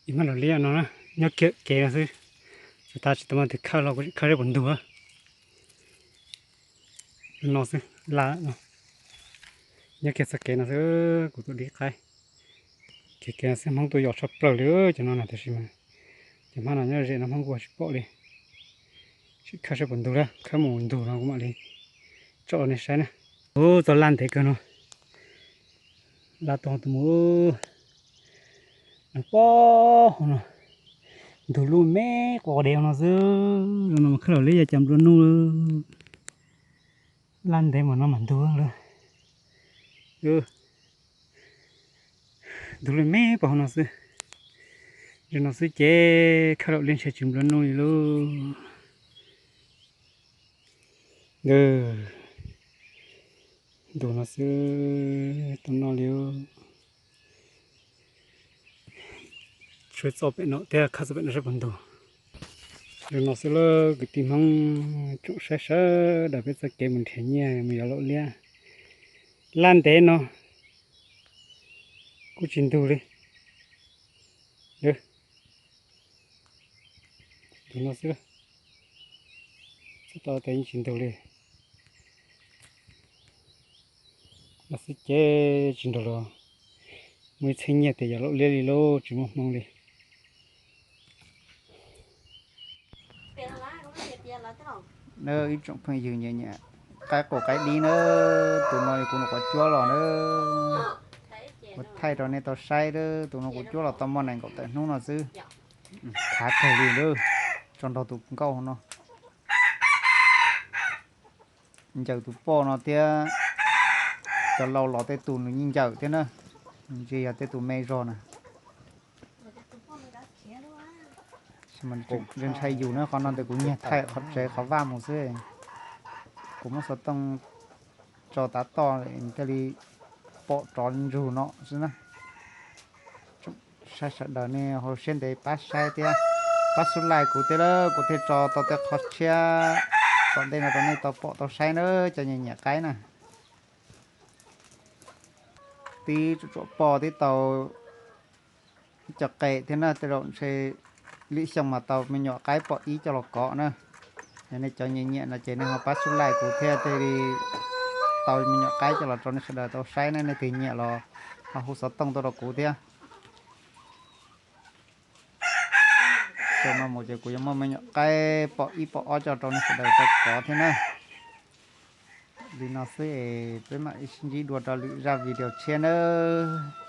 Ib hmab laus liab no na, nyob kiag kev no xwb. Txog tas tsis tau muaj tus khawb los kuv tsis khawb seb puas ntug. No xwb, la no. Nyob kiag txoj kev no xwb, kuv tus dib qaib. Kev kev no xwb, Hmoob tuaj yos tshaj plaws li cov no na, tab sis mas cov hmab no nyob ze no Hmoob kuj tsis pom li. Sim khawb saib puas ntug lawm, khawb mus ntug no kuv mam li tso nej saib na. Ub, txog laj ntev kawg no. Laj tuaj tus mus. Nws pob hauv no. Ntug lub me quas dev no xwb. Zoo no mas khawb laus liab ya cas nplua nuj. Laj ntev mas no mam ntug lawm. Ntug lub me pos hauv no xwb. Zoo no xwb ces khawb laus liab ntshe tsis nplua nuj li lauj. Ntug no xwb, tau noj li. Tshuav txoj pem no thiab, khawb txoj pem no saib puas ntug. Zoo no xwb lauj kwv tij Hmoob tsoom saib sawv daws, peb txoj kev mus nrhiav nyiaj mus yos laus liab. Laj ntev no kuj tsis ntug li. Ntug no xwb, txhob tau tias yeej tsis ntug li. No xwb ces tsis nrog luag muaj ib txhiab nyiaj tias yos laus liab li lauj, tsis muaj hmoo li. Ib tsoom phooj ywg nyiam nyiam qaib qaum qaib dib na, tus no yog kuv nws quav cuab los na, kuv thaij rau nej tau saib, tus no kuv cuab los tau muaj nees nkaum tawm hnub no xwb. Khav kawg li, tso nrog tus nkauj no. Ncaws tus poj no thiab, cov laus los tej tus nws yeej ncaws thiab na, ntshe yog tej tus me zog na. Ntshai yus na, qhov no ntawm kuv nyiag thaij qhov tsev qhov vaj mus xwb. Kuv muab xov tooj tso tav toj thiaj li pom rov ntsug no xwb na. Saib sawv daws nej ho siab ntev pab saib thiab, pab subscribe kuv thiab, kuv thiaj tso tau tej qhov tshiab tom ntej no rau nej tau pom tau saib na, cov nyiam nyiam qaib na. Tib tsuam tsuam poj tib tau ib co qe thiab na, tej zaum ntshe lwm xyoo mas tau me nyuam qaib pom ib co los kov na. Yog nej cov nyiam nyiam no ces nej ho pab subscribe kuv thiaj thiaj li tau me nyuam qaib coj los rau nej sawv daws tau saib na, nej twg nyiam los ho hu xov tooj tuaj rau kuv thiab. Xyoo no mus ces kuv yuav muaj me nyuam qaib pom ib pom ob coj rau nej sawv daws tau kov thiab na. Li no xwb es peb mam sib ntsib dua rau lwm zaj video tshiab nawb.